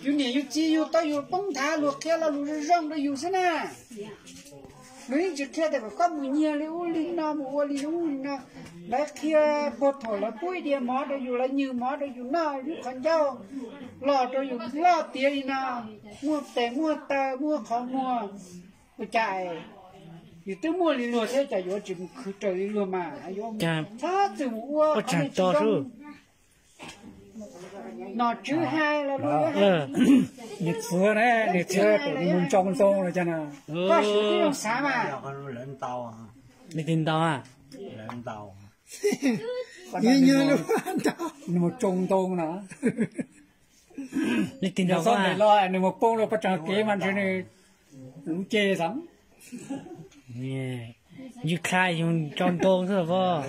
Yus niam yus txiv yug tau yus poob nthav luag qhia lo lus zoo zoo rau yus xwb na. Luag yeej tsis qhia tias kom koj mus nyiag li ub li no mus ua li ub li no. Lawv qhia puag thaum lawv pub ib diav mov rau yus, lawv nyws mov rau yus noj lub qhov ncauj, los rau yus loj tiav li no, muaj tes muaj taw muaj qhov muag. Ua cas yus twb muaj li luag thiab cas yuav tsis mus khwv raws li luag mas yuav txhob txwm mus ua qhov ntawd tsis zoo. Nom tswv hais los luag yuav hais. Nws txiv ne, nws txiv mus ntsoo ntoo no cas na. Koj sim tib zoo xav mas. Li ti ntau a. Nws mus tsoo ntoo na. Li ti ntau a. Nws mus poob rau paj tsag kev mas ntshe nws lub cev xav. Yus dlha yus tso ntoo xwb os.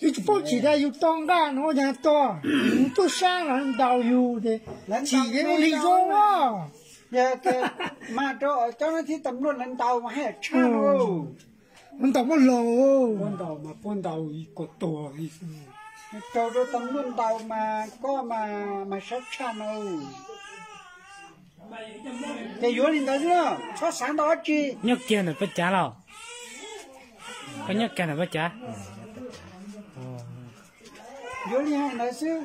Yus tsis paub tsim tias yus tau nqaj no yog tog, yus tub sab los ntaus yus ces tsim ces ua li zoo os. Yog tias mas rau cov no thiab tam luaj lawv ntaus mas haj yam tshaj no. Lawv ntaus muab laus, puab ntaus mas puab ntaus ib ko tuag li xwb. Raug rau tam luaj ntaus mas koj mas mas sab tshaj no. Ces yuav li ntawd xwb, txhob xav ntau dab tsi. Nyob kiag ntawm paj cav los? Koj nyob kiag ntawm paj cav? Yuav li hais ntawd xwb,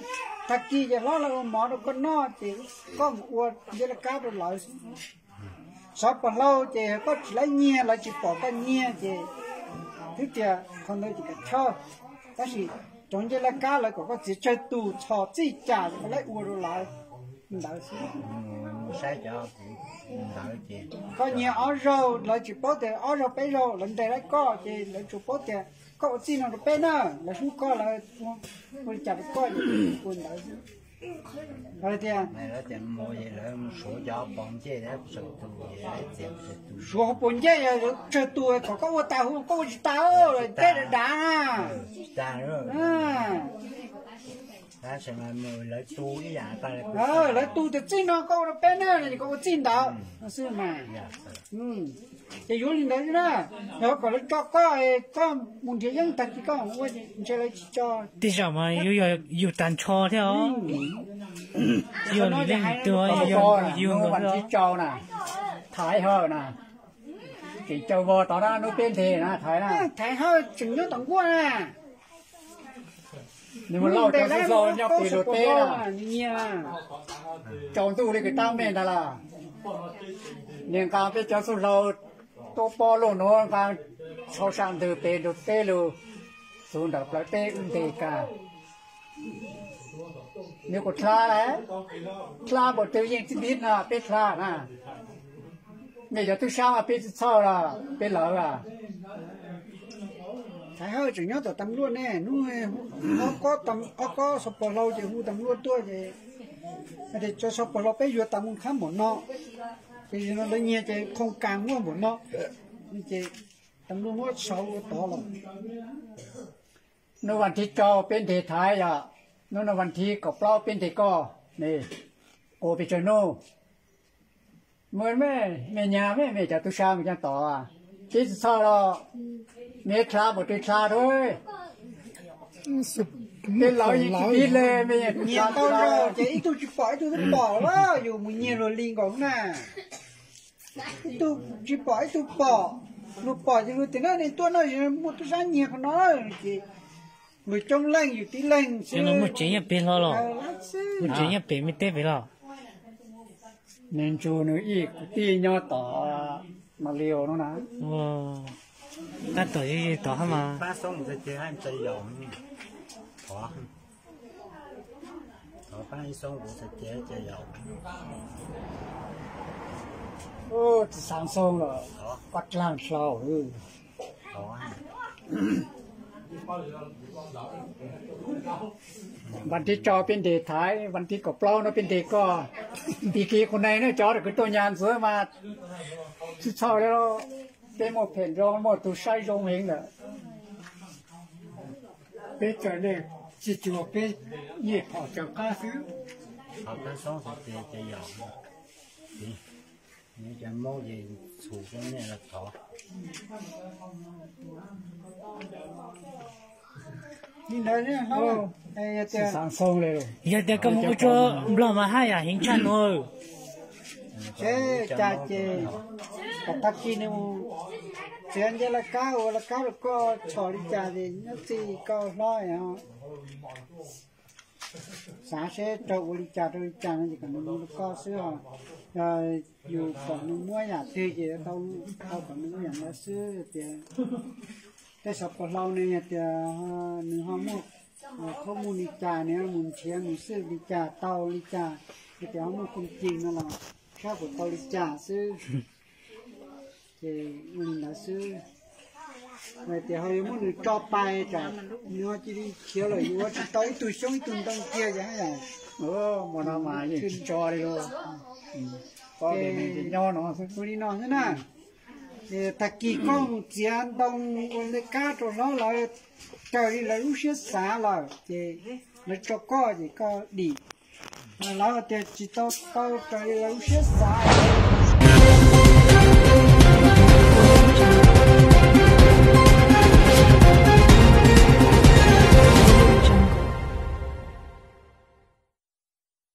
tag kis ces hlob lawv ua mov rau koj noj ces koj mus ua ncej laj kab rau lawv xwb. Xov pos hlau ces koj tsis laib nyiag, lawv tsis pom koj nyiag ces twb tias qhov ntawd ces kam chawj. Tab sis cov ncej laj kab lawv kom koj txiav tsawg tus txhos txij cas koj laib ua rau lawv ntawd xwb. Koj nyiag ob zaug lawv tsis paub tias ob zaug peb zaug lawv ntes laib koj ces lawv tsuas paub tias koj ua txij no rau peb na, lawv hlub koj lawv ua li cas rau koj ces ua ntawd xwb. Lawv tias suav hauv paus ncej yog tsawg tus kom koj ua tas huv koj ua tsis tas, lawv teb dav dav na. Lawv tus tias txij no koj ua rau peb na, koj ua txij ntawd xwb mas. Ces yuav li ntawd xwb na, yog kom lawv tso koj, koj mus nrhiav yeeb tag kis koj ua ntshe lawv tsis tso. Tej zaum mas yus yog yus tag nrho thiab os. Yog li leej twg yog yus ntag. Thaiv hawj na, tseem caw vog tod na, hnub peb nteg na thaiv na. Thaiv hawj tseem nyob tom nkuaj na. Nws mus lauj cov xub hlau nyob pem luag teb na. Tsaus ntuj li kwv tab meeg ntag las. Niag nqa peb cov xub hlau tuaj pob luaj nuav nqa tshau sam ntws pem luag teb lug, txug nram plawv teb wb nteg kag. Nws kuj dlha lawm, dlha npaum twg yeej txij npib no peb dlha na. Mej cov tub sab mas peb tsis txhawj los peb lawv a. Thaiv hawj tseem nyob tom tam luaj ne, hnub ob kob xov pos hlau ces hu tam luaj tuaj ces hais tias cov xov pos hlau peb yuav tas mus khab npaum no, ces no lawv nyiag ces khoom kas muaj npaum no, ces tam luaj muab sau ua tod los. Hnub vas thib rau peb nteg Thaiv yom, hnub no vas thib kaum plaub peb nteg koj, ua pes tsawg hnub? Mej, mej nyag mej, mej cov tub sab mus coj tod, peb tsis txhawj los, mej dlha npaum twg dlha rau. Peb lawv yeej tsis pib le, mej yeej dlha tau. Ces ib tug tsis pom ib tug twb pom lawm, yus mus nyiag luag li nkaus na. Ib tug tsis pom ib tug pom, luag pom ces luag tias na nej tuaj no muaj tub sab nyiag qhov no, ces luag coob leej yus tib leeg xwb. Muaj tsev nyob pem hlo los? Muaj tsev nyob pem mej teb pem los? Nws ntsug nws ib kwv tij nyob tom Mas Liaus no na. Tab tom tod mas. Tsis xav xoo los koj dlaag dlhau. Vas thib rau peb nteg Thaiv, vas thib kaum plaub no peb nteg koj. Nti kiv qhov neeg ne cov kwv tuaj nyag ntxiv mas tsis txhawj li, peb muaj phem nroo muaj tus saib zoo heev lawm. Peb txawm le tsis cuag peb nyuam phom tsaws qab xwb. Li ntawd, yog tias koj mus ua tsua nplog mas haj yam heev tshaj no. Seb cas ces kom tag kis nws mus txiav nce laj kab ua laj kab rau koj txhom li cas ces nyob txij koj hlob os. Xav seb raug ua li cas rau li cas no ces kom nws mus rau koj xwb os. Yog yus kom nws muab yam twg ces tau, tau kom nws muab yam ntawd xwb tias. Tej xov pos hlau ne yog tias nws ho muaj qhov muaj li cas, nws mus nrhiav mus xwb li cas tau li cas, yog tias ho muaj koom ci no los saib puas tau li cas xwb. Ces ua li ntawd xwb. Hais tias ho yuav muab nws tso pais tsam nws ho cia li khiav lawm yuav tsis tau ib tug xyoob ib tug ntoo kiag ces haj yam. Mus no mas yeej tsis tso li lauj. Ua li no xwb na. Tag kis koj mus txiav ntoo ua laj kab rau hlob lawv raws li lawv lub siab xav lawm ces lawv tso koj ces koj dim. Lawv tias tsis tau tau raws li lawv lub siab xav.